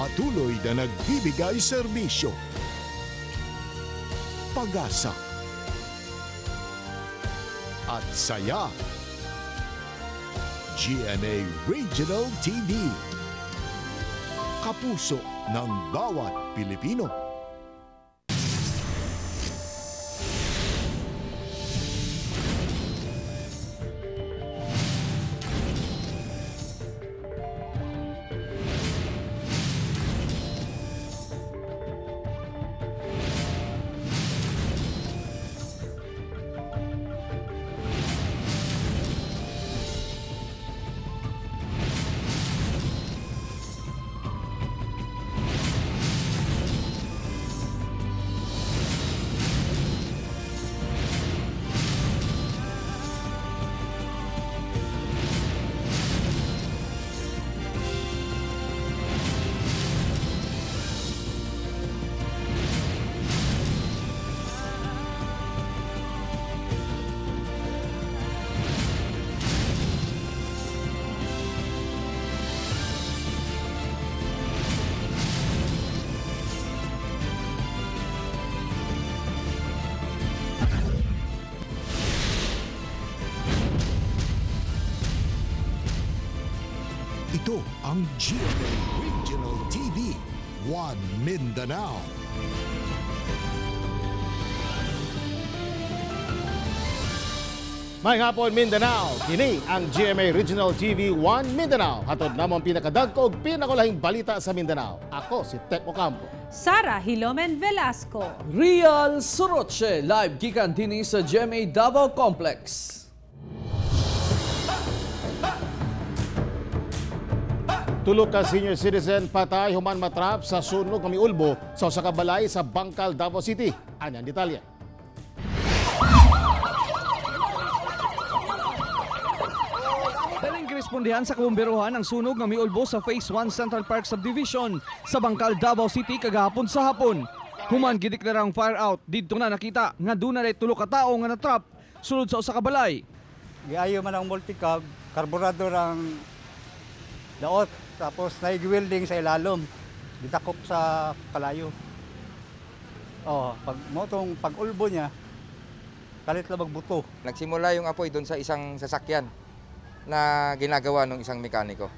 Patuloy na nagbibigay serbisyo, pag-asa, at saya. GMA Regional TV. Kapuso ng bawat Pilipino. Ito ang GMA Regional TV, One Mindanao. Maayong hapon, Mindanao. Kini ang GMA Regional TV 1 Mindanao. Hatod namo ang pinakadagko ug pinakulahing balita sa Mindanao. Ako si Tek Ocampo. Sara Hilomen Velasco. Real Soroche, live gikan dinhi sa GMA Davao Complex. Tulo ka senior citizen patay human matrap sa sunog nga miulbo sa usa ka balay sa Bangkal, Davao City. Ani ang detalye. Daling girespondehan sa kabomberohan ang sunog nga miulbo sa Phase 1 Central Park Subdivision sa Bangkal, Davao City kagahapon sa hapon. Human gideklarang fire out, didto na nakita nga duna ray tulo ka tawo nga natrap sulod sa usa ka balay. Giayo man ang multicab, karburador ang daot, tapos naig-welding sa ilalom, gitakop sa kalayo. Oh, pag motong pag-ulbo niya, kalit lang magbuto. Nagsimula yung apoy doon sa isang sasakyan na ginagawa ng isang mekaniko.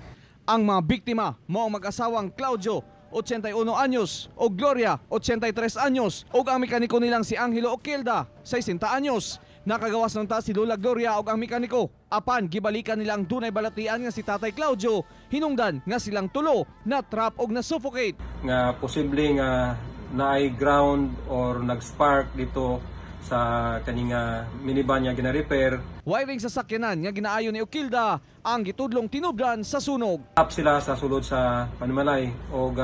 Ang mga biktima mao ang mag-asawang Claudio, 81 anyos, o Gloria, 83 anyos, ug ang mekaniko nilang si Angelo Oquilda, 60 anyos. Nakagawas ng ta si Lola Gloria ug ang mekaniko. Apan gibalikan nila ang dunay balatian nga si Tatay Claudio, hinungdan nga silang tulo na trap og na suffocate. Nga posible nga naay ground or nag-spark dito sa kaninga minivan niya gina-repair. Wiring sa sakyanan nga ginaayo ni Oquilda ang gitudlong tinubdan sa sunog. Up sila sa sulod sa panimalay o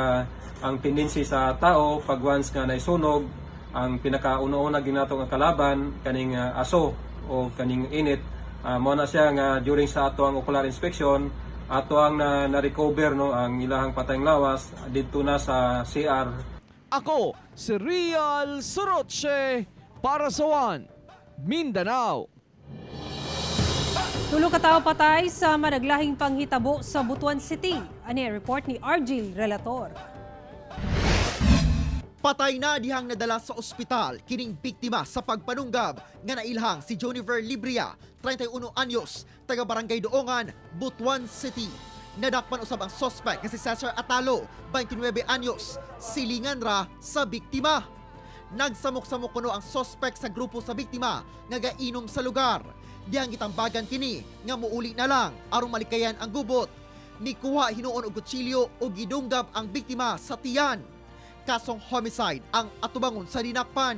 ang tendency sa tao pag once nga naisunog, ang pinakauna-una ginato nga kalaban kaning aso o kaning init. Mao na siya nga during sa ato ang ocular inspection, ato ang na-recover no ang ilahang patayng lawas didto na sa CR. Ako si Real Soroche para sa One Mindanao. Tulo ka tawo patay sa managlahing panghitabo sa Butuan City. Ani ang report ni Argil Relator. Patay na dihang nadala sa ospital kining biktima sa pagpanunggab nga nailhang si Joniver Libria, 31 anyos, taga Barangay Doongan, Butuan City. Nadakpan usab ang suspect nga si Cesar Atalo, 29 anyos, silingan ra sa biktima. Nagsamok-samok kuno ang suspect sa grupo sa biktima nga gainom sa lugar. Dihang gitambagan kini nga muuli na lang aron malikayan ang gubot. Nikuha hinuon og kutsilyo o gidunggab ang biktima sa tiyan. Kasong homicide ang atubangon sa dinakpan.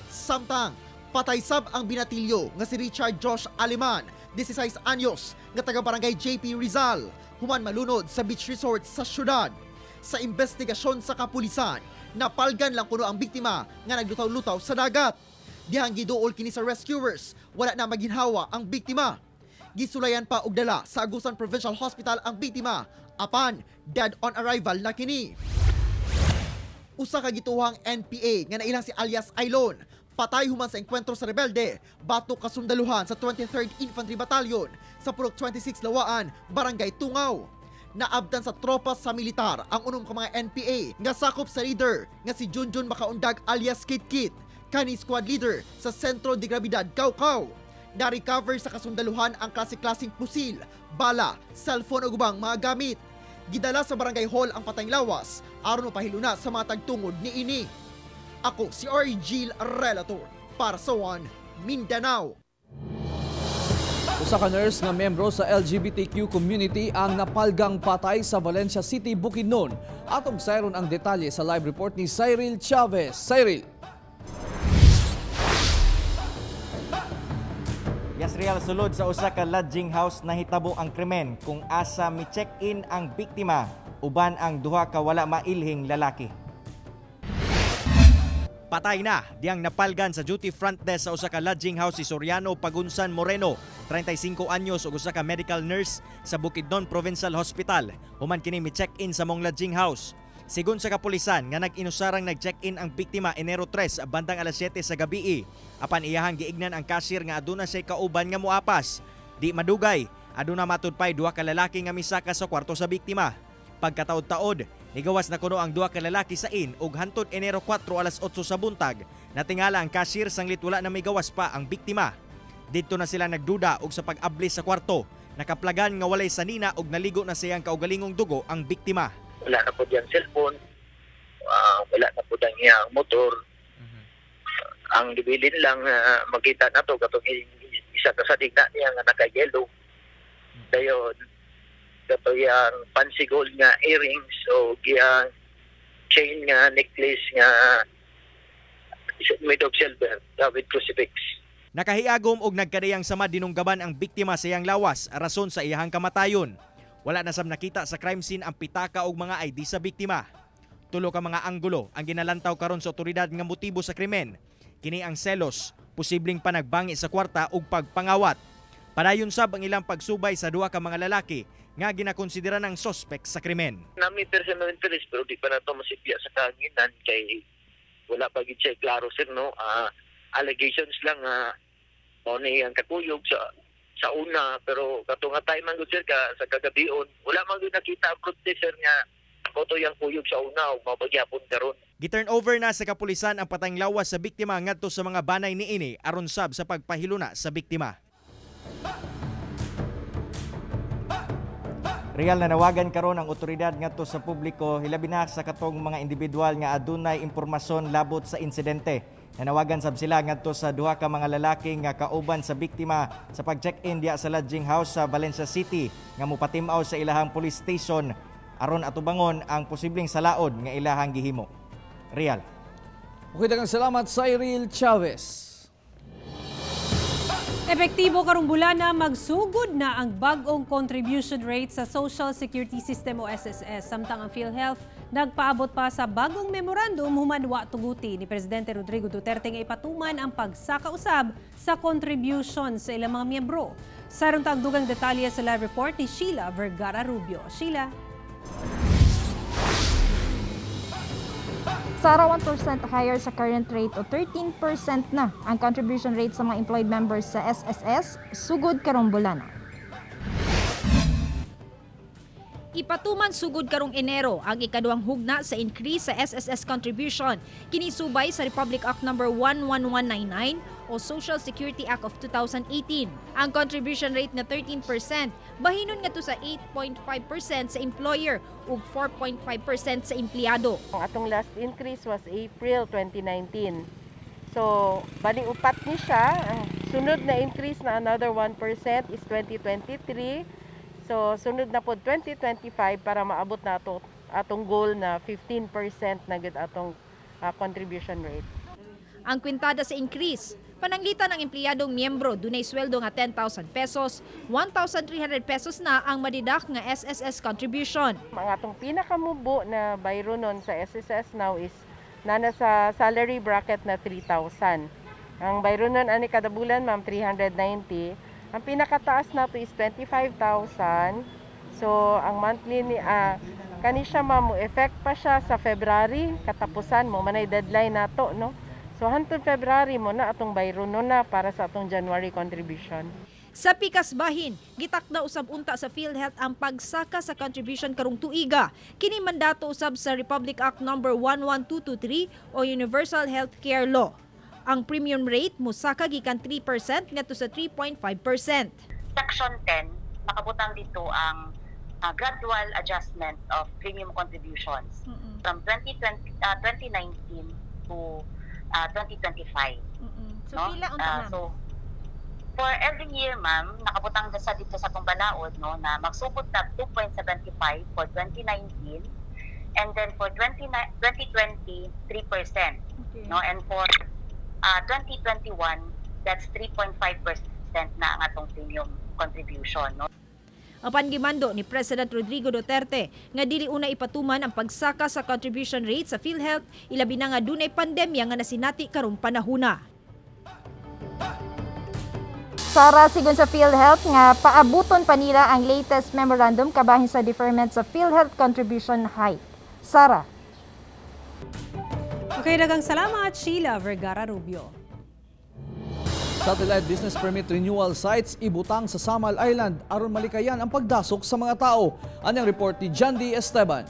Samtang, patay sab ang binatilyo nga si Richard Josh Aleman, 16 anyos, nga taga Barangay JP Rizal, human malunod sa beach resort sa syudad. Sa investigasyon sa kapulisan, napalgan lang kuno ang biktima nga naglutaw-lutaw sa dagat. Dihang giduol kini sa rescuers, wala na maginhawa ang biktima. Gisulayan pa og dala sa Agusan Provincial Hospital ang biktima, apan dead on arrival na kini. Usa ka gituhang NPA nga nailang si alias Ailon, patay human sa engkwentro sa rebelde, batok kasundaluhan sa 23rd Infantry Battalion sa Purok 26 Lawaan, Barangay Tungaw. Naabtan sa tropa sa militar ang unom ka mga NPA nga sakop sa leader nga si Junjun Makaundag alias Kit Kit, kani squad leader sa Sentro de Gravidad Kawkaw. Na-recover sa kasundaluhan ang klase-klaseng pusil, bala, cellphone ug ubang mga gamit. Gidala sa barangay hall ang patayng lawas aron mapahiluna sa mga tagtungod niini. Ako si Argil Relator para sa One Mindanao. Usa ka nurse nga miyembro sa LGBTQ community ang napalgang patay sa Valencia City, Bukidnon. Atong sayron ang detalye sa live report ni Cyril Chavez. Cyril. Yes, Real, sulod sa usa ka lodging house nahitabo ang krimen kung asa mi check-in ang biktima uban ang duha ka wala mailhing lalaki. Patay na diyang napalgan sa duty front desk sa usa ka lodging house si Soriano Pagunsan Moreno, 35 anyos ug usa ka medical nurse sa Bukidnon Provincial Hospital. Human kini mi check-in sa mong lodging house. Sigon sa kapulisan nga nag-inusarang nag-check-in ang biktima Enero 3 bandang alas 7 sa gabi. Apan iyahang giignan ang cashier nga aduna siya kauban nga muapas. Di madugay, aduna matud pay duha ka lalaki nga misaka sa kwarto sa biktima. Pagkataod-taod, nigawas na kuno ang duha ka lalaki sa inn ug hantod Enero 4 alas 8 sa buntag. Natingala ang cashier sanglit wala na migawas pa ang biktima. Didto na sila nagduda og sa pag-abli sa kwarto. Nakaplagan nga walay sanina ug naligo na siyang kaugalingong dugo ang biktima. Wala na po diyang cellphone, wala na po diyang iyang motor. Ang gibilin lang makita na to katong isa ka sa digna niya nga naka-yellow. Dayon kato yang fancy gold nga earrings o yang chain nga necklace nga made of silver with crucifix. Nakahiagom og nagkadiyang sama dinunggaban ang biktima sa iyang lawas rason sa iyahang kamatayon. Wala na sab nakita sa crime scene ang pitaka og mga ID sa biktima. Tulo ka mga anggulo ang ginalantaw karon sa otoridad nga motibo sa krimen. Kini ang selos, posibleng panagbangi sa kwarta ug pagpangawat. Padayon sab ang ilang pagsubay sa duha ka mga lalaki nga ginakonsidera ng sospek sa krimen. Nami personal interest pero di pa nato masipya sa kahanginan kay wala pa gid siya klaro sir no. Allegations lang mao ni ang kakuyog sa una pero kato nga time man gud sir ka sa kagabion wala man gud nakita ang protest sir nga koto yang kuyog sa una ug mapagyapon karon. Gi-turn over na sa kapulisan ang patayng lawas sa biktima ngadto sa mga banay niini aron sab sa pagpahiluna sa biktima. Real, nanawagan karon ang otoridad ngadto sa publiko hilabi na sa katong mga individual nga adunay impormasyon labot sa insidente. Nanawagan sab sila ngadto sa duha ka mga lalaki nga kauban sa biktima sa pag-check-in diya sa lodging house sa Valencia City nga mopatim-aw sa ilahang police station aron atubangon ang posibleng salaod nga ilahang gihimo. Real. Okay, daghang salamat Cyril Chavez. Epektibo karong bulana magsugod na ang bag-ong contribution rate sa Social Security System o SSS. Samtang ang PhilHealth nagpaabot pa sa bagong memorandum human wa tuguti ni Presidente Rodrigo Duterte nga ipatuman ang pagsakausab sa contribution sa ilang mga miyembro. Sarong tagdugang detalye sa live report ni Sheila Vergara Rubio. Sheila. Sara, 1% higher sa current rate o 13% na ang contribution rate sa mga employed members sa SSS sugod karong bulana. Ipatuman sugod karong Enero ang ikaduhang hugna sa increase sa SSS contribution. Kini subay sa Republic Act No. 11199 o Social Security Act of 2018. Ang contribution rate na 13%, bahinon ngadto sa 8.5% sa employer ug 4.5% sa empleyado. Ang atong last increase was April 2019. So, bali upat ni siya. Ang sunod na increase na another 1% is 2023. So, sunod na po 2025 para maabot na atong goal na 15% na gud atong contribution rate. Ang kwintada sa increase, pananglitan ng empleyadong miyembro dunay sweldo nga 10,000 pesos, 1,300 pesos na ang madidak nga SSS contribution. Ang atong pinakamubo na bayro nun sa SSS now is na nasa salary bracket na 3,000. Ang bayro nun ani kada bulan ma'am 390. Ang pinakataas na to is 25,000. So ang monthly ni kani siya ma'am effect pa siya sa February katapusan mo manay deadline nato no. So hantod February mo na atong bayro no na para sa atong January contribution. Sa pikas bahin, gitakda usab unta sa PhilHealth ang pagsaka sa contribution karong tuiga. Kini mandato usab sa Republic Act Number 11223 o Universal Healthcare Law. Ang premium rate mosaka gikan 3% ngadto sa 3.5%. Section 10, nakabutang dito ang gradual adjustment of premium contributions from 2019 to 2025. So, no? Pila unta, ma'am? So, for every year, ma'am, nakabutang sa dito sa atong balaod, no, na magsugod na 2.75 for 2019 and then for 2020, 3%. Okay. No, and for 2021, that's 3.5% na ang atong premium contribution, no. Apan gimando ni President Rodrigo Duterte nga dili una ipatuman ang pagsaka sa contribution rate sa PhilHealth, ilabi na nga dunay pandemya nga nasinati karong panahuna. Sara, sigon sa PhilHealth nga paabuton pa nila ang latest memorandum kabahin sa deferment sa PhilHealth contribution hike. Sara. Okay, daghang salamat, Sheila Vergara Rubio. Satellite business permit renewal sites ibutang sa Samal Island aron malikayan ang pagdasok sa mga tao. Anyang report ni John D. Esteban.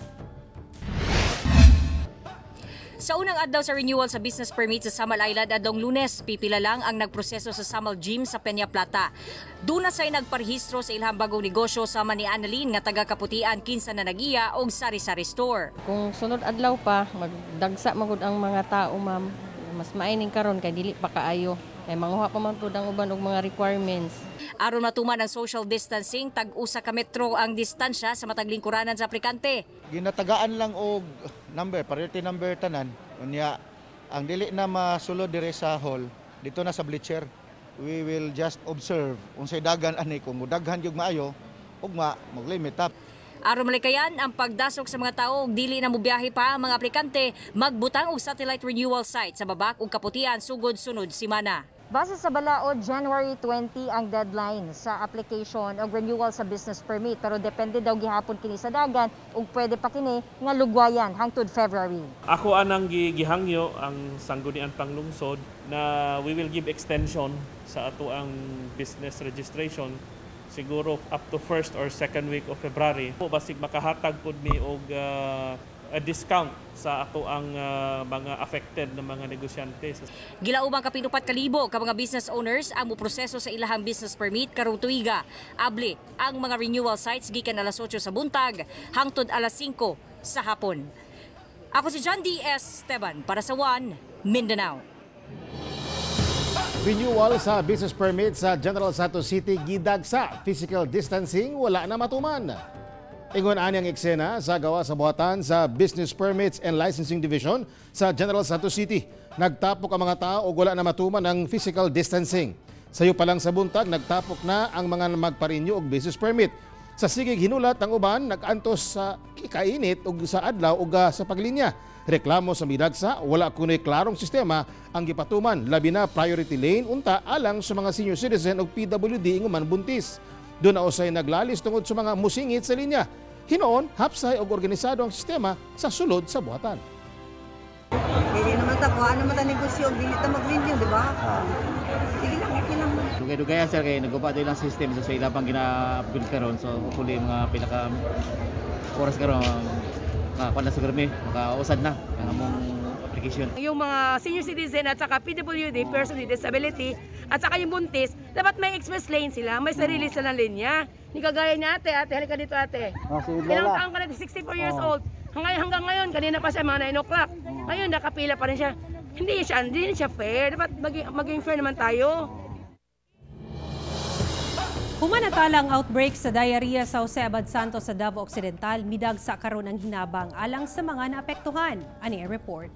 Sa unang adlaw sa renewal sa business permit sa Samal Island adlong Lunes, pipila lang ang nagproseso sa Samal Gym sa Peña Plata. Duna say nagparehistro sa ilang bagong negosyo sama ni Annalyn nga taga Kaputian, kinsa na nagiya og sari-sari store. Kung sunod adlaw pa, magdagsa magud ang mga tao, ma'am. Mas maining karon kay dili pa kaayo. Kay manguha pa man pud ang uban og mga requirements. Aron matuman ang social distancing, tag-usa ka metro ang distansya sa matag lingkuranan sa aplikante. Ginatagaan lang og number, priority number tanan. Unya, ang dili na masulod dire sa hall, dito na sa bleacher. We will just observe unsay dagan ani, kung mudaghan gyud maayo, ugma maglimit up. Aron malikayan ang pagdasok sa mga tao ug dili na mobiyahe pa ang mga aplikante, magbutang og satellite renewal site sa Babak ug Kaputian sugod sunod semana. Base sa balaod, January 20 ang deadline sa application og renewal sa business permit, pero depende daw gihapon kini sa dagan ug pwede pa kini nga lugwayan hangtod February. Ako anang gihangyo ang Sangguniang Panglungsod na we will give extension sa ato ang business registration siguro up to first or second week of February. Basig makahatag pud mi og a discount sa ato ang mga affected na mga negosyante. Gilaumang kapin 4,000 ka mga business owners ang moproseso sa ilahang business permit karong tuiga. Abli ang mga renewal sites gikan alas 8 sa buntag hangtod alas 5 sa hapon. Ako si John D. Esteban para sa One Mindanao. Renewal sa business permit sa General Santos City gidagsa, physical distancing wala na matuman. Ingon ani ang eksena sa gawa sa buhatan sa Business Permits and Licensing Division sa General Santos City. Nagtapok ang mga tao ug wala na matuman ang physical distancing. Sayo pa lang sa buntag, nagtapok na ang mga magpa-renew og business permit. Sa sigig hinulat ang uban, nag-antos sa kainit ug sa adlaw ug sa paglinya. Reklamo sa midagsa, wala kunoy klarong sistema ang gipatuman, labi na priority lane unta alang sa mga senior citizen ug PWD inguman buntis. Doon na usay naglalis tungod sa mga musingit sa linya. Hinoon, hapsay og organisado ang sistema sa sulod sa buhatan. Dili naman ta, kuha naman ta negosyo, dili ta mag-renew, di ba? Sige lang, okay lang. Dugay-dugay, sir, kay naguba din ang system sa ilang pang gina-build karon, so hopefully mga pila ka oras karon makakuan na siguro mi, makausad na ang among application. Yung mga senior citizen at saka PWD, person with disability, at saka yung buntis, dapat may express lane sila, may sarili silang linya. Hindi kagaya niya, ate, ate, halika dito, ate. Oh, si Ilang Lola. taon ka na? 64 years old. Hanggang ngayon, kanina pa siya, mga 9 o'clock. Ngayon, nakapila pa rin siya. Hindi siya fair. Dapat maging fair naman tayo. Human natala ang outbreak sa diarrhea sa Jose Abad Santos sa Davao Occidental, midagsa karon ang hinabang alang sa mga naapektuhan. Ani ang report.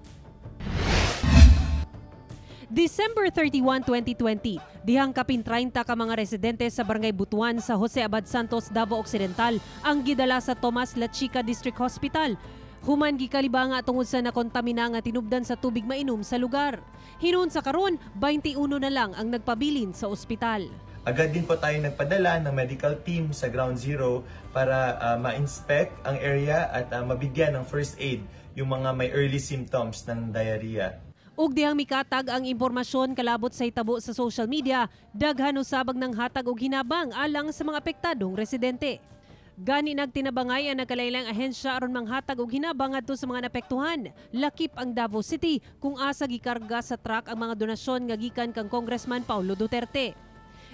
December 31, 2020, dihang kapin 30 ka mga residente sa Barangay Butuan sa Jose Abad Santos, Davao Occidental ang gidala sa Tomas Lachica District Hospital. Human gikalibanga tungod sa nakontamina nga tinubdan sa tubig mainom sa lugar. Hinuon sa karon, 21 na lang ang nagpabilin sa ospital. Agad din po tayo nagpadala ng medical team sa Ground Zero para ma-inspect ang area at mabigyan ng first aid yung mga may early symptoms ng diarrhea. Ug dihang mikatag ang impormasyon kalabot sa hitabo sa social media, daghan usabag ng hatag og hinabang alang sa mga apektadong residente. Gani nagtinabangay ang nagkalainlaing ahensya aron manghatag og hinabang ngadto sa mga naapektuhan. Lakip ang Davao City kung asa gikarga sa truck ang mga donasyon nga gikan kang Congressman Paulo Duterte.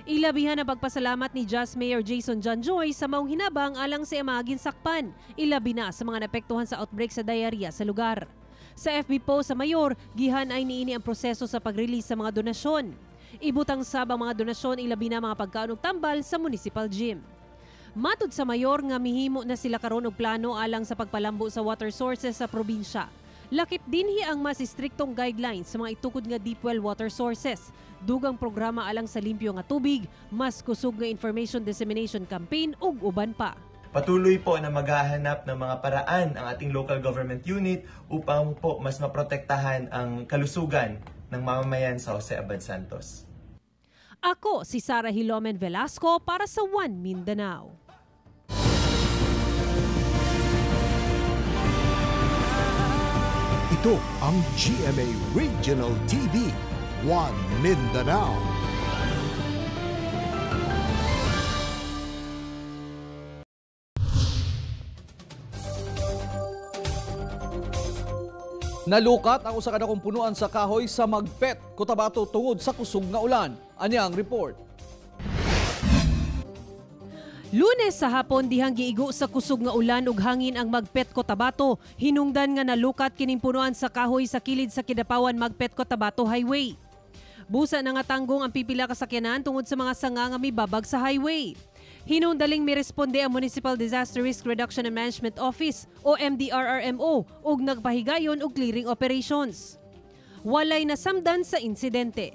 Ilabihan ang pagpasalamat ni Just Mayor Jason John Joy sa maong hinabang alang sa mga ginsakpan, ilabi na sa mga naapektuhan sa outbreak sa diarrhea sa lugar. Sa FB post sa mayor, gihan ay niini ang proseso sa pag-release sa mga donasyon. Ibutang sab ang mga donasyon ilabi na mga pagkaon ug tambal sa municipal gym. Matud sa mayor nga mihimo na sila karon og plano alang sa pagpalambo sa water sources sa probinsya. Lakip dinhi ang mas istriktong guidelines sa mga itukod nga deep well water sources, dugang programa alang sa limpyo nga tubig, mas kusog nga information dissemination campaign ug uban pa. Patuloy po na maghahanap ng mga paraan ang ating local government unit upang po mas maprotektahan ang kalusugan ng mamamayan sa Jose Abad Santos. Ako si Sara Hilomen Velasco para sa One Mindanao. Ito ang GMA Regional TV, One Mindanao. Nalukat ang usa ka dakong punuan sa kahoy sa Magpet, Cotabato tungod sa kusog nga ulan. Anya ang report. Lunes sa hapon dihang giigo sa kusog nga ulan ug hangin ang Magpet, Cotabato. Hinungdan nga nalukat kining punuan sa kahoy sa kilid sa Kidapawan Magpet, Cotabato Highway. Busa na nga tanggong ang pipila ka sakyanan tungod sa mga sanga nga mibabag sa highway. Hinungdaling miresponde ang Municipal Disaster Risk Reduction and Management Office o MDRRMO ug nagpahigayon og clearing operations. Walay nasamdan sa insidente.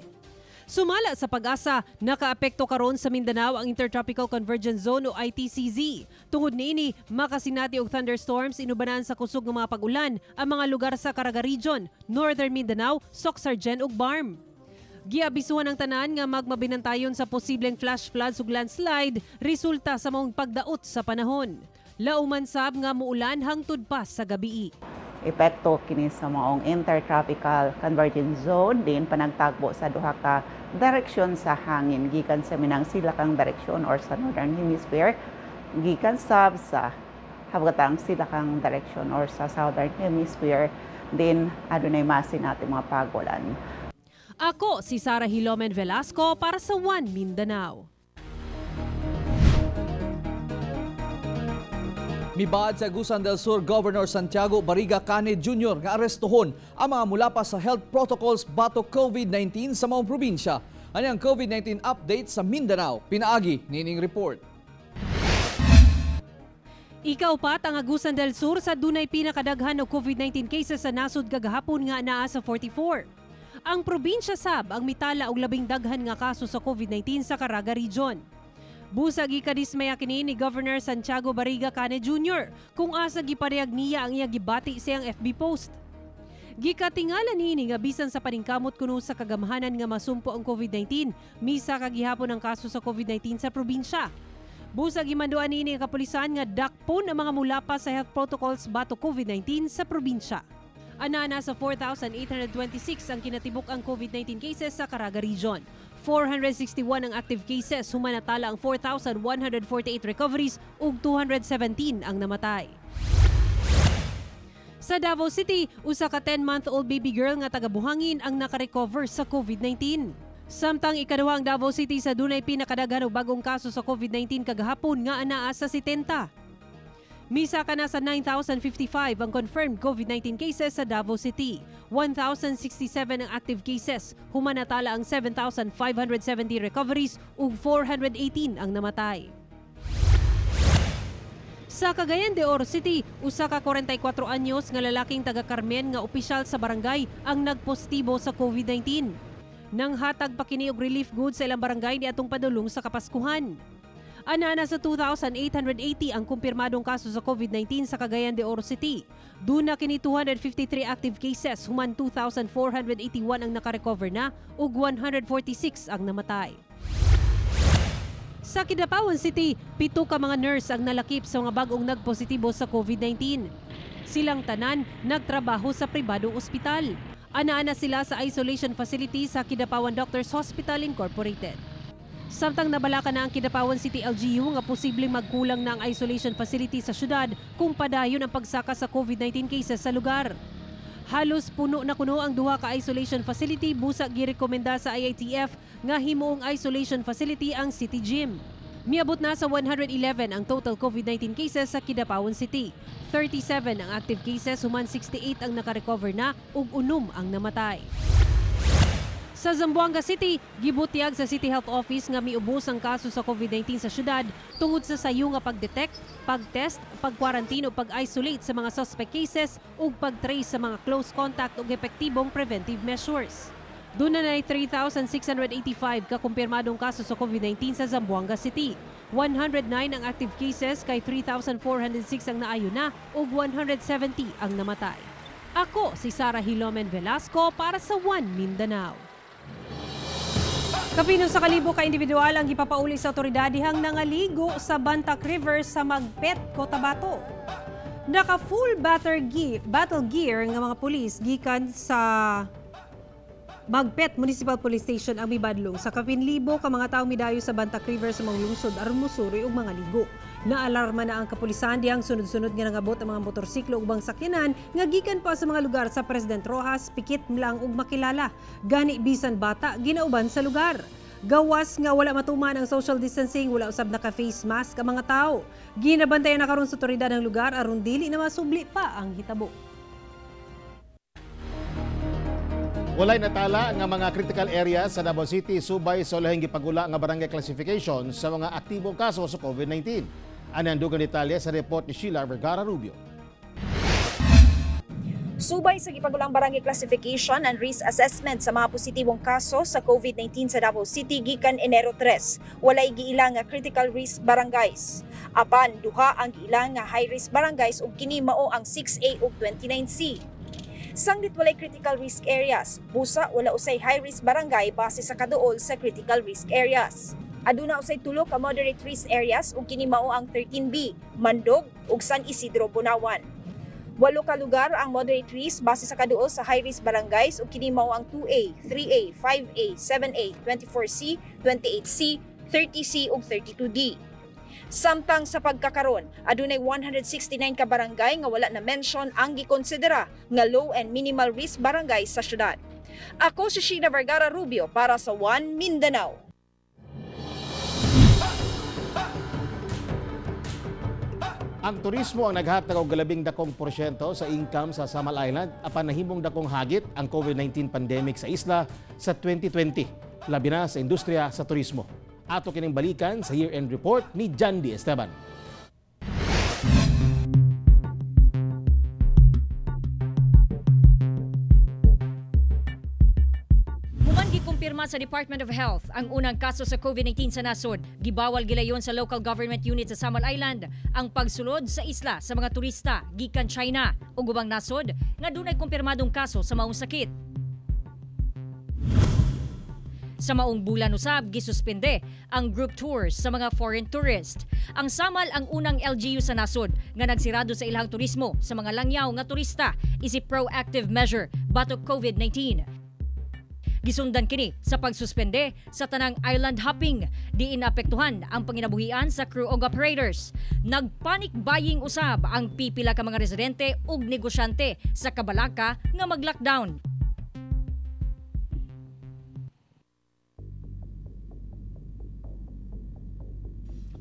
Sumala sa Pag-asa, nakaapekto karon sa Mindanao ang Intertropical Convergence Zone o ITCZ. Tungod niini, makasinati og thunderstorms inubanan sa kusog nga mga pag-ulan ang mga lugar sa Caraga Region, Northern Mindanao, Socsargen ug Barm. Giabisuhan ang tanan nga magmabinantayon sa posibleng flash floods ug landslide resulta sa maong pagdaot sa panahon. Lauman sab nga muulan hangtod pa sa gabii. Epekto kini sa maong Intertropical Convergence Zone din panagtagbo sa duha ka direksyon sa hangin gikan sa minang silakang direksyon or sa Northern Hemisphere, gikan sab sa habagatang silakang direksyon or sa Southern Hemisphere din adunay masinati mga pagulan. Ako si Sara Hilomen Velasco para sa One Mindanao. Mibaad sa Agusan del Sur Governor Santiago Bariga Cane Jr. nga arestuhon ang mga mula pa sa health protocols batok COVID-19 sa maong probinsya. Anyang COVID-19 update sa Mindanao, pinaagi nining report. Ikaupat ang Agusan del Sur sa dunay pinakadaghan og COVID-19 cases sa nasod kagahapon nga naa sa 44. Ang probinsya sab ang mitala og labing daghan nga kaso sa COVID-19 sa Caraga Region. Busag ikadismaya kini ni Governor Santiago Bariga Cane Jr. kung asa giparehag niya ang iyang gibati sa iyang FB post. Gikatingala niini nga bisan sa paningkamot kuno sa kagamhanan nga masumpo ang COVID-19, misa kagihapon ang kaso sa COVID-19 sa probinsya. Busag gimanduan niini ang kapulisan nga dakpon ang mga mula pa sa health protocols batok COVID-19 sa probinsya. Anana sa 4,826 ang kinatibuk ang COVID-19 cases sa Caraga Region. 461 ang active cases, humanatala ang 4,148 recoveries ug 217 ang namatay. Sa Davao City, usa ka 10-month-old baby girl nga taga-Buhangin ang nakarecover sa COVID-19. Samtang ikaduha ang Davao City sa dunay pinakadaghan og bagong kaso sa COVID-19 kagahapon nga anaa sa 70. Misa ka na sa 9,055 ang confirmed COVID-19 cases sa Davao City. 1,067 ang active cases, humanatala ang 7,570 recoveries ug 418 ang namatay. Sa Cagayan de Oro City, usa ka 44 anyos nga lalaking taga Carmen nga opisyal sa barangay ang nagpositibo sa COVID-19. Nanghatag pa kini og relief goods sa ilang barangay niadtong padulong sa Kapaskuhan. Anana sa 2,880 ang kumpirmadong kaso sa COVID-19 sa Cagayan de Oro City. Duna kini 253 active cases, human 2,481 ang nakarecover na ug 146 ang namatay. Sa Kidapawan City, 7 ka mga nurse ang nalakip sa mga bag-ong nagpositibo sa COVID-19. Silang tanan nagtrabaho sa pribadong ospital. Ana-ana sila sa isolation facility sa Kidapawan Doctors Hospital Incorporated. Samtang nabalaka na ang Kidapawan City LGU nga posibleng magkulang na ang isolation facility sa syudad kung padayon ang pagsaka sa COVID-19 cases sa lugar. Halos puno na kuno ang duha ka isolation facility busa girekomenda sa IATF nga himuong isolation facility ang City Gym. Miabot na sa 111 ang total COVID-19 cases sa Kidapawan City. 37 ang active cases, human 68 ang nakarecover na ug 6 ang namatay. Sa Zamboanga City, gibutyag sa City Health Office nga miubos ang kaso sa COVID-19 sa syudad tungod sa sayo nga pagdetect, pagtest, pagkwarantine o pag-isolate sa mga suspect cases ug pag-trace sa mga close contact ug epektibong preventive measures. Doon na 3,685 kakumpirmadong kaso sa COVID-19 sa Zamboanga City. 109 ang active cases kay 3,406 ang naayo na ug 170 ang namatay. Ako si Sara Hilomen Velasco para sa One Mindanao. Kapino sa kalibo ka individual ang gipapauli sa otoridad dihang nangaligo sa Bantac River sa Magpet, Cotabato. Naka full battle gear nga mga pulis gikan sa Magpet Municipal Police Station ang mibadlong sa kapinlibo ka mga tawo midayo sa Bantac River sa mga lungsod aron mosuri og mga ligo. Naalarma na ang kapulisan dihang sunod-sunod nga nangabot ang mga motorsiklo ug ubang sakyanan nga gikan pa sa mga lugar sa President Rojas, Pikit, Mlang ug Makilala. Gani bisan bata ginauban sa lugar. Gawas nga wala matuman ang social distancing, wala usab naka-face mask ang mga tawo. Ginabantayan na karon sa otoridad ang lugar aron dili na masubli pa ang hitabo. Walay natala nga mga critical areas sa Davao City subay sa ulahing gipagula nga barangay classification sa mga aktibong kaso sa COVID-19. Ani ang dugang detalye sa report ni Sheila Vergara Rubio. Subay sa gipagulang barangay classification and risk assessment sa mga positibong kaso sa COVID-19 sa Davao City gikan Enero 3, walay giila nga critical risk barangays. Apan duha ang giila nga high risk barangays ug kini mao ang 6A ug 29C. Sanglit walay critical risk areas, busa wala usay high risk barangay base sa kaduol sa critical risk areas. Aduna usay tulo ka moderate risk areas ug kini mao ang 13B, Mandog ug San Isidro, Bunawan. 8 ka lugar ang moderate risk base sa kaduol sa high risk barangays ug kini mao ang 2A, 3A, 5A, 7A, 24C, 28C, 30C ug 32D. Samtang sa pagkakaron, adunay 169 ka barangay nga wala na mention ang gikonsidera nga low and minimal risk barangay sa syudad. Ako si Sheila Vergara Rubio para sa One Mindanao. Ang turismo ang naghatag og labing dakong porsyento sa income sa Samal Island apan nahimong dakong hagit ang COVID-19 pandemic sa isla sa 2020, labi na sa industriya sa turismo. Ato kining balikan sa year-end report ni Jandy Esteban. Human gikumpirma sa Department of Health ang unang kaso sa COVID-19 sa nasod. Gibawal gilayon sa local government unit sa Samal Island ang pagsulod sa isla sa mga turista gikan China ug ubang nasod nga dunay kumpirmadong kaso sa maong sakit. Sa maong bulan usab gisuspende ang group tours sa mga foreign tourist. Ang Samal ang unang LGU sa nasod nga nagsirado sa ilahang turismo sa mga langyaw nga turista isip proactive measure batok COVID-19. Gisundan kini sa pagsuspende sa tanang island hopping, diin naapektuhan ang panginabuhian sa crew og operators. Nagpanic buying usab ang pipila ka mga residente ug negosyante sa kabalaka nga mag-lockdown.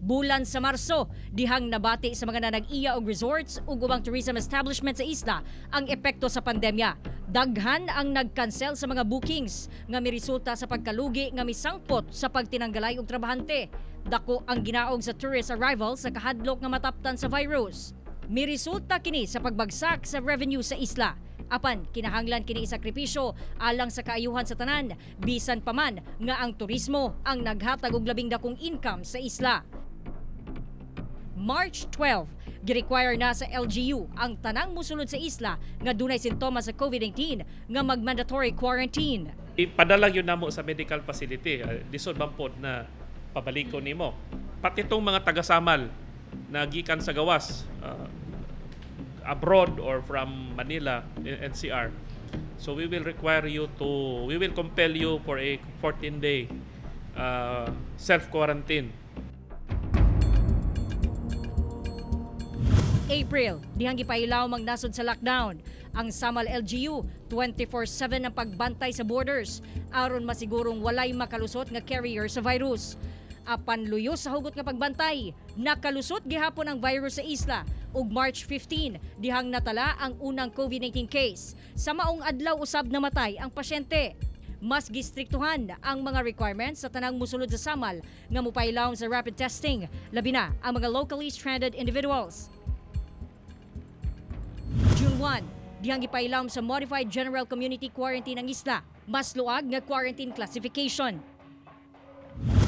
Bulan sa Marso, dihang nabati sa mga nanag-iya og resorts ug ubang tourism establishment sa isla ang epekto sa pandemya. Daghan ang nag-cancel sa mga bookings nga miresulta sa pagkalugi nga misangpot sa pagtinanggalay og trabahante. Dako ang ginaog sa tourist arrival sa kahadlok nga mataptan sa virus. Miresulta kini sa pagbagsak sa revenue sa isla. Apan kinahanglan kini isakripisyo alang sa kaayuhan sa tanan, bisan pa man nga ang turismo ang naghatag og labing dakong income sa isla. March 12, gi-require na sa LGU ang tanang musulod sa isla nga dunay sintomas sa COVID-19 nga mag-mandatory quarantine. Ipadala yun namo sa medical facility. Lisod man pod na pabalikon nimo. Pati itong mga taga-Samal na gikan sa gawas, abroad or from Manila, NCR, So we will require you to, we will compel you for a 14-day self-quarantine. April, dihang gipailaw magnasod sa lockdown. Ang Samal LGU, 24/7 ang pagbantay sa borders aron masigurong walay makalusot nga carrier sa virus. Apan luyo sa hugot nga pagbantay, nakalusot gihapon ang virus sa isla ug March 15 dihang natala ang unang COVID-19 case. Sa maong adlaw usab namatay ang pasyente. Mas gistriktuhan ang mga requirements sa tanang musulod sa Samal nga mopailaw sa rapid testing, labi na ang mga locally stranded individuals. June 1, dihang gipailaw sa Modified General Community Quarantine ang isla, mas luag nga quarantine classification.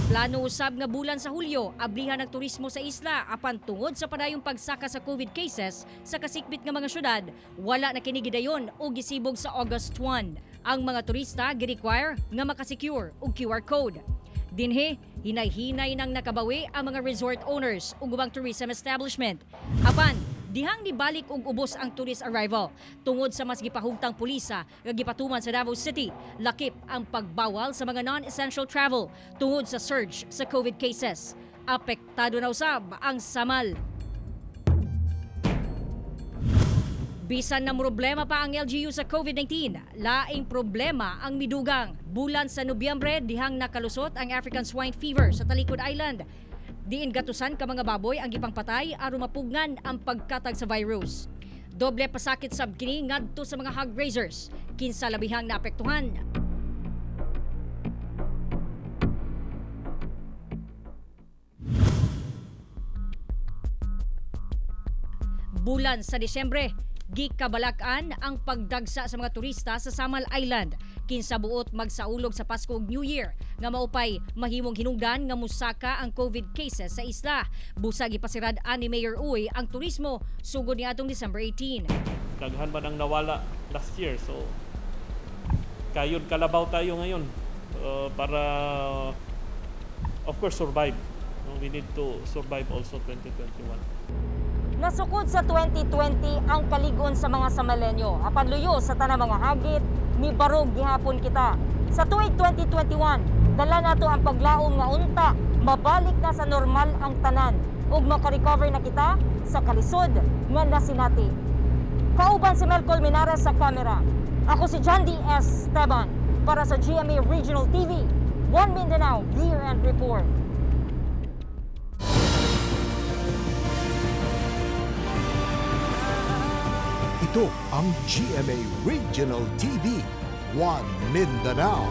Plano usab nga bulan sa Hulyo, ablihan ang turismo sa isla apan tungod sa padayong pagsaka sa COVID cases sa kasikbit nga mga syudad, wala na kini gidayon o gisibog sa August 1. Ang mga turista gi-require nga makasecure og QR code. Dinhi, hinay-hinay nang nakabawi ang mga resort owners ug ubang tourism establishment. Apan, dihang nibalik og ubos ang tourist arrival tungod sa mas gipahugtang pulisa nga gipatuman sa Davao City, lakip ang pagbawal sa mga non-essential travel tungod sa surge sa COVID cases. Apektado na usab ang Samal. Bisan na problema pa ang LGU sa COVID-19, laing problema ang midugang. Bulan sa Nobyembre, dihang nakalusot ang African Swine Fever sa Talikod Island. Diin gatusan ka mga baboy ang gipangpatay aron mapugnan ang pagkatag sa virus. Doble pasakit sab kini ngadto sa mga hog raisers, kinsa labihang naapektuhan. Bulan sa Disyembre, gikabalak-an ang pagdagsa sa mga turista sa Samal Island. Kinsa buot magsaulog sa Pasko ug New Year nga maupay mahimong hinungdan nga musaka ang COVID cases sa isla. Busa gipasirad-an ni Mayor Uy ang turismo sugod niadtong December 18. Daghan man ang nawala last year, so kayod kalabaw tayo ngayon para of course survive. We need to survive also 2021. Nasukod sa 2020 ang kaligon sa mga Samalenyo. Apan luyo sa tanang mga hagit, mibarog gihapon kita. Sa tuig 2021, dala nato ang paglaom nga unta, mabalik na sa normal ang tanan ug makarecover na kita sa kalisod nga nasinati. Kauban si Mel Colmenares sa kamera. Ako si John D. S. Esteban para sa GMA Regional TV, One Mindanao Year-End Report. Ito ang GMA Regional TV, One Mindanao.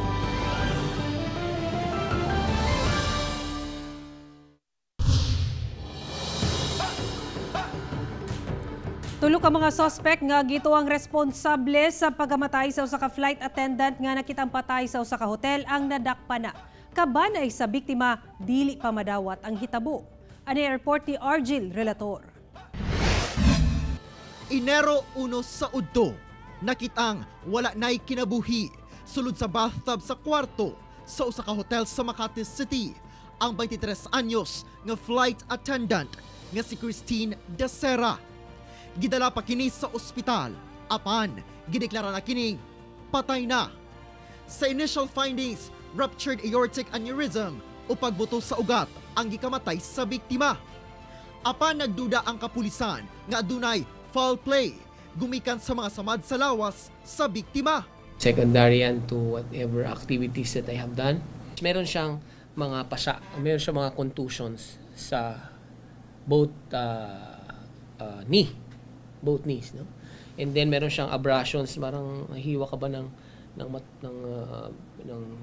Tulo ka mga suspect nga gituang responsable sa pagkamatay sa usa ka flight attendant nga nakitang patay sa usa ka hotel ang nadakpa na. Kabanay sa biktima, dili pa madawat ang hitabo. Ani report ni Argil Relator. Enero 1 sa udto, nakitang wala na'y kinabuhi sulod sa bathtub sa kwarto sa usa ka hotel sa Makati City ang 23 anyos nga flight attendant nga si Christine Dacera. Gidala pa kini sa ospital apan gideklara na kining patay na. Sa initial findings, ruptured aortic aneurysm o pagbuto sa ugat ang gikamatay sa biktima. Apan nagduda ang kapulisan nga adunay foul play gumikan sa mga samad sa lawas sa biktima. Secondary yan to whatever activities that I have done. Meron siyang mga pasa, meron siyang mga contusions sa both knee, both knees, no? And then meron siyang abrasions, parang hiwa ka ba ng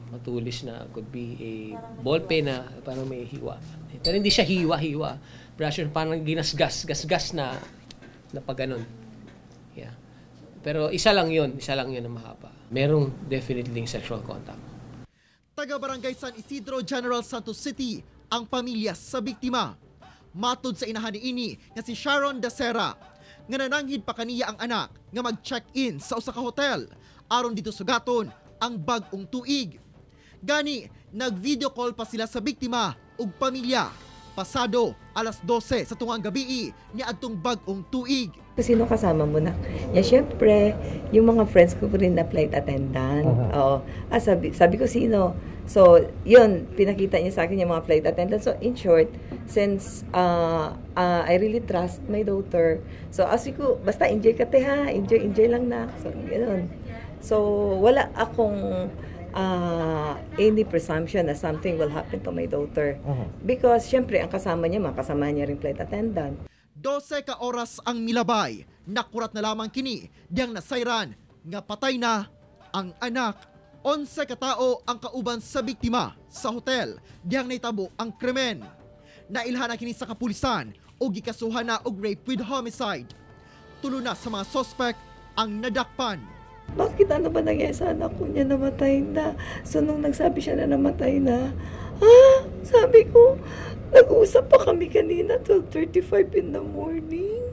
matulis na could be a ball pen na parang may hiwa. Pero hindi siya hiwa-hiwa. Abrasion, parang ginasgas, gasgas na pag ganun. Yeah. Pero isa lang yun ang mahaba. Merong definitely sexual contact. Taga Barangay San Isidro, General Santos City, ang pamilya sa biktima. Matod sa inahan niini nga si Sharon Dacera, nga nananghid pa kaniya ang anak nga mag-check-in sa usa ka hotel aron dito sugaton ang bag-ong tuig. Gani, nag-video call pa sila sa biktima ug pamilya. Pasado alas 12 sa tungang gabi niadtong bag-ong tuig. Sino kasama mo na? Ya, syempre, yung mga friends ko rin na flight attendant. Oo. Ah, sabi ko sino? So, yun, pinakita niya sa akin yung mga flight attendant. So, in short, since I really trust my daughter, so, as ko, basta enjoy ka te ha, enjoy, enjoy lang na. So, ganoon. So, wala akong any presumption na something will happen to my daughter. Because, syempre, ang kasama niya, mga kasama niya rin flight attendant. 12 ka oras ang milabay, nakurat na lamang kini, diyang nasayran, nga patay na ang anak. 11 katao ang kauban sa biktima sa hotel, diyang naitabo ang krimen. Nailhan na kini sa kapulisan o gikasuhan na og rape with homicide. Tulo na sa mga suspect ang nadakpan. Bakit ano ba nangyari sa anak ko niya, namatay na? So nung nagsabi siya na namatay na, sabi ko, nag-uusap pa kami kanina, 12:35 in the morning.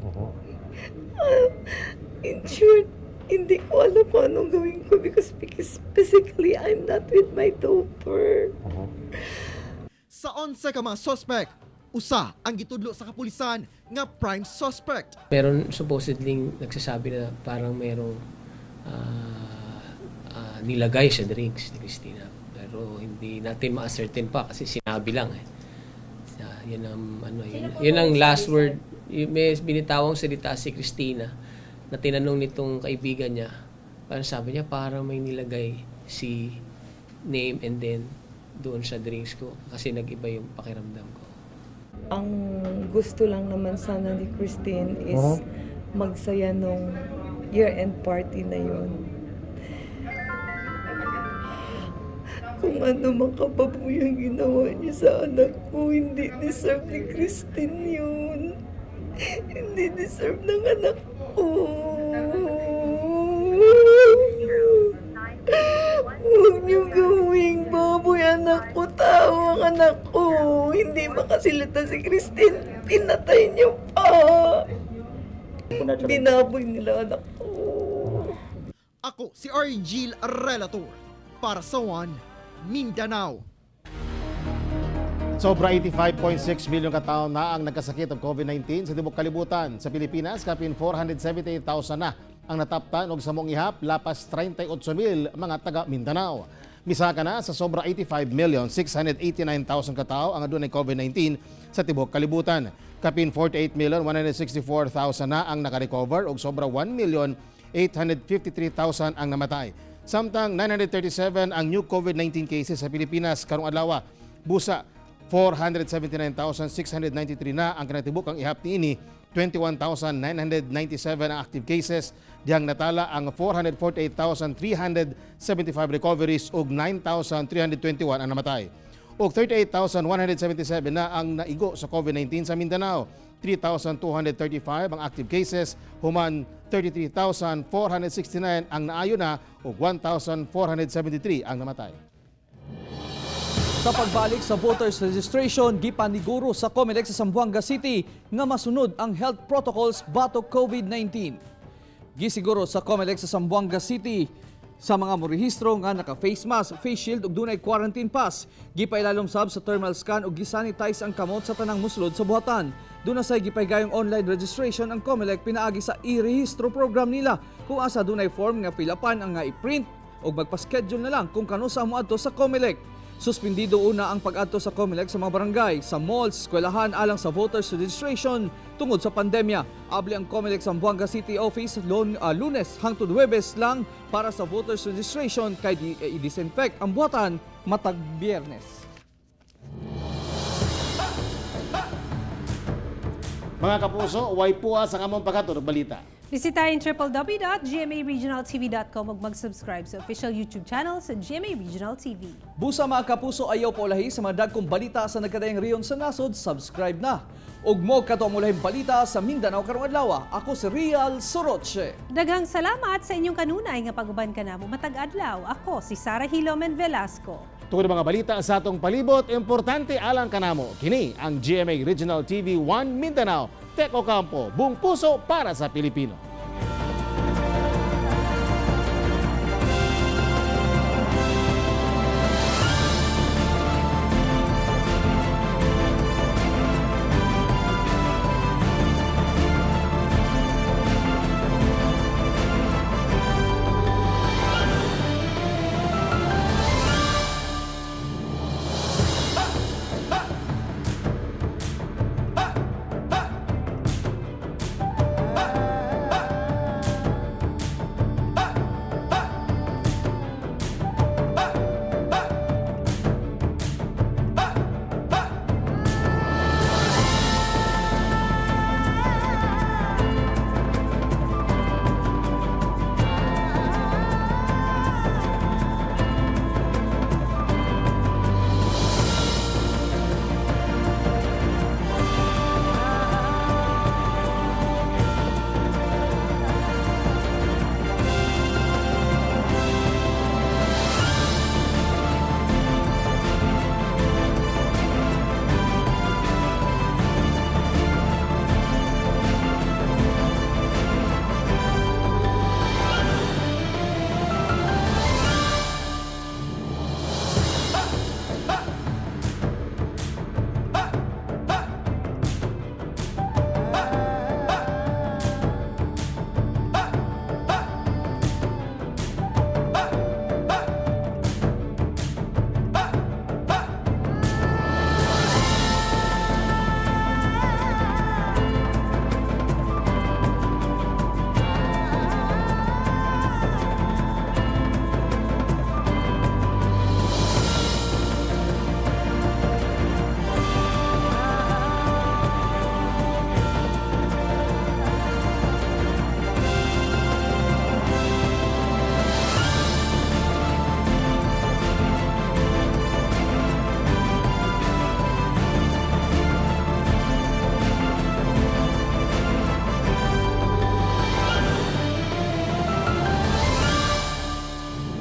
In short, hindi ko alam kung anong gawin ko because physically I'm not with my daughter. Sa 11 ka mga suspect, usa ang gitudlo sa kapulisan nga prime suspect. Meron supposedly nagsasabi na parang merong nilagay sa drinks ni Christina. Pero hindi natin ma-ascertain pa kasi sinabi lang eh. Yun ang ano, yun ang last word. May binitawang salita si Christina na tinanong nitong kaibigan niya. Parang sabi niya, parang may nilagay si name and then doon sa drinks ko kasi nag-iba yung pakiramdam ko. Ang gusto lang naman sana ni Christine is magsaya nung year-end party na yun. Kung ano mang kababuyang ginawa niya sa anak ko, hindi deserve ni Christine yun. Hindi deserve ng anak ko. Huwag niyong gawing baboy anak ko, tao ang anak ko. Hindi makasilita si Christine, pinatay niyo pa. Binaboy nila anak ko. Ako si Argil Relator para sa One Mindanao. Sobra 85.6 milyon katao na ang nagkasakit og COVID-19 sa tibok kalibutan. Sa Pilipinas, kapin 478,000 na ang nataptan og sa mong ihap, lapas 38,000 mga taga Mindanao. Misaka na sa sobra 85,689,000 katao ang adunay COVID-19 sa tibok kalibutan. Kapin 48,164,000 na ang nakarecover og sobra 1,853,000 ang namatay. Samtang 937 ang new COVID-19 cases sa Pilipinas karong adlaw. Busa 479,693 na ang kinatibuk ang ihap niini, 21,997 ang active cases, dihang natala ang 448,375 recoveries ug 9,321 ang namatay. Ug 38,177 na ang naigo sa COVID-19 sa Mindanao, 3,235 ang active cases, human 33,469 ang naayo na ug 1,473 ang namatay. Sa pagbalik sa voters registration, gipaniguro sa COMELEC sa Zamboanga City nga masunod ang health protocols batok COVID-19. Gisiguro sa COMELEC sa Zamboanga City sa mga morehistro nga naka-face mask, face shield ug dunay quarantine pass. Gipailalom sab sa thermal scan ug gisanitize ang kamot sa tanang muslod sa buhatan. Duna say gipaygayong online registration ang COMELEC pinaagi sa e-rehistro program nila kung asa dunay form nga pilapan ang nga i-print ug magpa-schedule na lang kung kanusa moadto sa COMELEC. Suspindido una ang pag-adto sa COMELEC sa mga barangay, sa malls, eskwelahan alang sa voters registration tungod sa pandemya. Abli ang COMELEC sa Zamboanga City Office Lunes hangtod Huwebes lang para sa voters registration kay i-disinfect ang buhatan matag Biyernes. Mga kapuso, way puas ang among paghatod og balita. Bisitahin www.gmaregionaltv.com ug mag-subscribe sa official YouTube channel sa GMA Regional TV. Busa mga kapuso, ayaw pa ulahi sa mga dagkong balita sa nagkadayang riyon sa nasod, subscribe na. Ug mo kato ang ulahing balita sa Mindanao karong adlaw. Ako si Real Soroche. Daghang salamat sa inyong kanunay nga pag-uban kanamo matag adlaw. Ako si Sara Hilomen Velasco. Tungod mga balita sa atong palibot, importante alang kanamo. Kini ang GMA Regional TV 1 Mindanao. Tek Ocampo, buong puso para sa Pilipino.